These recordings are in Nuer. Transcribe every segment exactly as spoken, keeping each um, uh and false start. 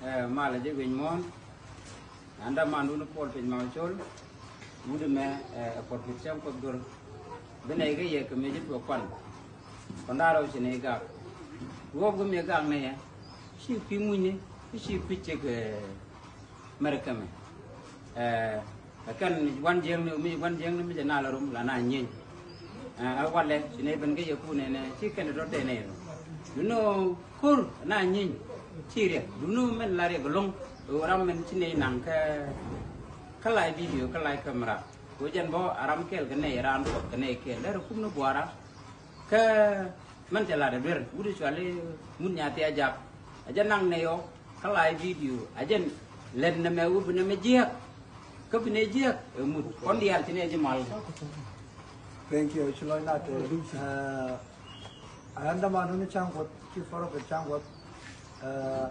Ɛ, malɛ ji̱ wi̱ny muɔ̱ɔ̱n. Anda mandun Paul Piny Maw Col. Wut mɛ, ɛ, Paul Piny Cäŋ Kuoth Gör. Bi nɛy kä yɛ kɛ mëë ji̱ tuɔɔk kuan. Kɔn da̱rɛ wä ci nɛy gak. Wä bi mëë gak nɛy ɛ. Ci kui̱ mucni, ci kui̱ cik, ɛ, Mɛrkɛ mɛ. Ɛ, Ɛ kɛn wan jiäkni, mi wan jiäkni mi jɛ nal rum la na nyieeny. Ɛ, ɛ walɛ ci nɛy ben kä yɛ ku nɛnɛ ci kɛn tɔ tɛnɛ. Duno kur na nyieeny ci riɛk. Duno mɛn la riɛk loŋ. Ɛ ram mɛn ci nɛy naŋ kä, kä live video, kä live camera. Ko jɛn bɔ a ram kɛl kɛ nɛy, ran kɔk kɛ nɛy kɛl. Lɛr kum ni buara. Kä mɛn cɛ lat ɛ duer wut cuali mut nya thia jak. A jɛ naŋ nɛ yɔ kä live video a jɛn lɛt nɛ mɛ wut bi nɛ mɛ jiɛk. Kä bi nɛ jiɛk ɛ mut kɔn diaal ci nɛ ji̱ mal. Thank you. Ci lɔc nat ɛ, ɛ, a ɛn däman wun Cäŋ Kuɔth, ci fɔrɔ kɛ Cäŋ Kuɔth. Ɛ,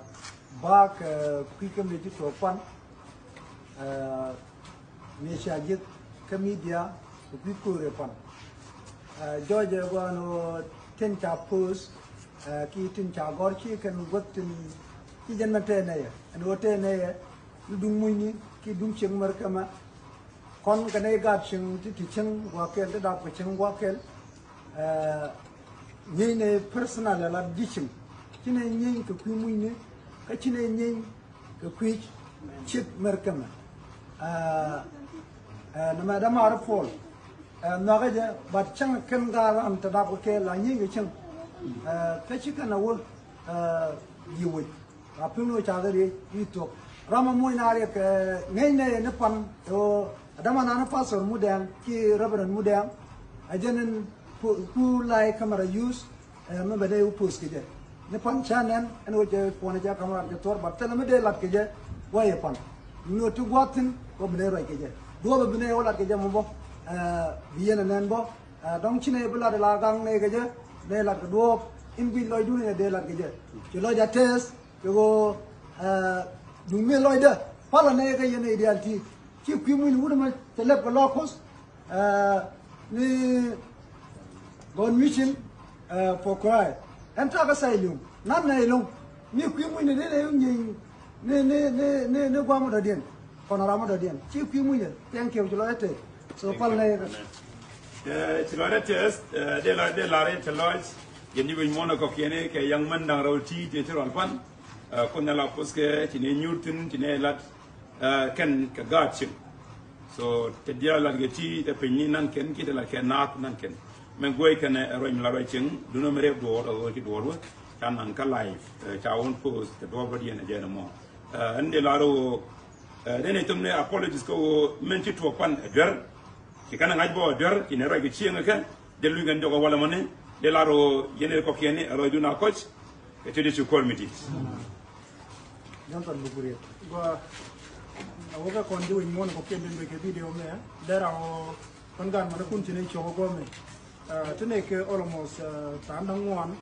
bak, ɛ, kui̱ kä mi ci tuɔɔk kuan. Ɛ, mi ca ji̱th kä media kɛ kui̱ ko̱o̱r ɛ pan. Ɛ, jɔɔc ɛ gua̱a̱n ɣöö tin ca post, ɛ, ki tin ca gɔ̱r ci kɛn guäth tin ci jɛn mɛn tɛɛnɛ yɛ. Ɛn ɣöö tɛɛnɛ yɛ ni duŋ mucni ki duŋ cieŋ mär kɛ mɛ. Kɔn kɛ nɛy gaat cieŋ ti ti cieŋ gua̱a̱th kɛl, ti dap kɛ cieŋ gua̱a̱th kɛl. Ɛ, nyieeny nɛ personal ala ji̱ cieŋ. Ci nɛ nyieeny kɛ kui̱ mucni, kä ci nɛ nyieeny kɛ kui̱ ciek mɛr kɛmɛ. Ɛ, ɛ, nɛmɛ dämaari Paul. Ɛ, nhɔakä jɛ, but cäŋ kɛn gaat ran te dap kɛ kɛ la nyieeny kɛ cäŋ. Ɛ, kä ci kɛn a wä, ɛ, ji̱ wec. A pi̱n wä ca kɛ riey i̱ thuɔ̱k. Ram a muɔ̱ny na riɛk, ɛ, ŋäcnɛ ni pan, ɛ, ɣöö a däma nan pastor Mudɛŋ, ki Reverend Mudɛŋ. A jɛn in ku, ku live camera use. Ɛ, mi bɛ dee wä post kɛ jɛ. Ni pan ca nɛn, ɛn wä jɛ puɔ̱n jɛ kamera jɛ thuɔr, but thilɛ mi dee lat kɛ jɛ, wä yɛ pan. Ni wä ti gua̱thin, wä bi nɛ ruac kɛ jɛ. Duɔ̱ɔ̱p bi nɛ wä lat kɛ jɛ mɔ bɔ, ɛ, bi yɛn ɛ nɛn bɔ. Ɛ, dɔ̱ŋ ci nɛ bi lat ɛ la gaŋ nɛ kɛ jɛ, nɛ lat kɛ duɔ̱ɔ̱p, in guic lɔcdun ɛ dee lat kɛ jɛ. Ci lɔc a tɛth, kɛ ɣöö, ɛ, duŋ mi lɔcdä, palä nɛ kɛ yɛn ɛ diaal ti. Ci kui̱ mucni wut ɛmɛ, cɛ lɛp kɛ lɔɔk Kuoth. Ɛ, ni Gɔn Mission, ɛ, for Christ. Ɛn takä asylum nan nɛ iloŋ. Mi kui̱ mucni dee nɛ nyieeny ni, ni, ni, ni, ni gua̱a̱m dɔ̱diɛn. Kɔn ram dɔ̱diɛn. Ci kui̱ mucni. Thank you. Ci lɔc ɛ tɛth. So pal nɛ. Ɛ, ci lɔc ɛ tɛth, ɛ, dee la, dee la rɛy te lɔc. Yɛn ni wi̱c muɔ̱ɔ̱n ɛ kɔ̱kiɛn kɛ yaŋ män da̱ŋ rɛw ti, ti, ti rual pan. Ɛ, kun nɛ la post kɛ, ci ni nyuur thi̱n, ci ni lat. Ɛ, kɛn kɛ gaat cieŋ. So te diaal lat kɛ ti te piny ni nan kɛn ki te lat kɛ naath nan kɛn. Mɛ guey kɛn ɛ ruac mi la ruac cieŋ, dunä mi rɛp duɔɔr ɛ ɣöö ci duɔɔr wä ca naŋ kä live, ɛ, ca wun post kɛ duɔɔr bä diɛn ɛ jɛn ɛmɔ. Ɛ, ɛn dee lar ɣöö, ɛ, dee ni thom ni apologies kä ɣöö min ci tuɔɔk pan ɛ duer. Ci kɛn ɛ ŋa̱c bä ɛ duer, ci nɛ ruac kɛ cieŋ ɛ kɛ. Dee luny kɛn jɔk ɛ walɛ mɔni, dee lar ɣöö yɛn ɛ kɔ̱kiɛn ni ɛ ruacdun a kɔc. Kɛ ti di ci kuɔr mi ti. Johnson Bukuriet. Gua, a wä kɛ kɔn ji̱ wi̱ny muɔ̱n kɔ̱kiɛn din bɛ kɛ video mɛ. Dee ra wä kɔn gan mani kun ci ni cɔk gɔmɛ. Ɛ, ti ni kɛ almost, ɛ, tha̱a̱ŋ da̱ŋ ŋuan.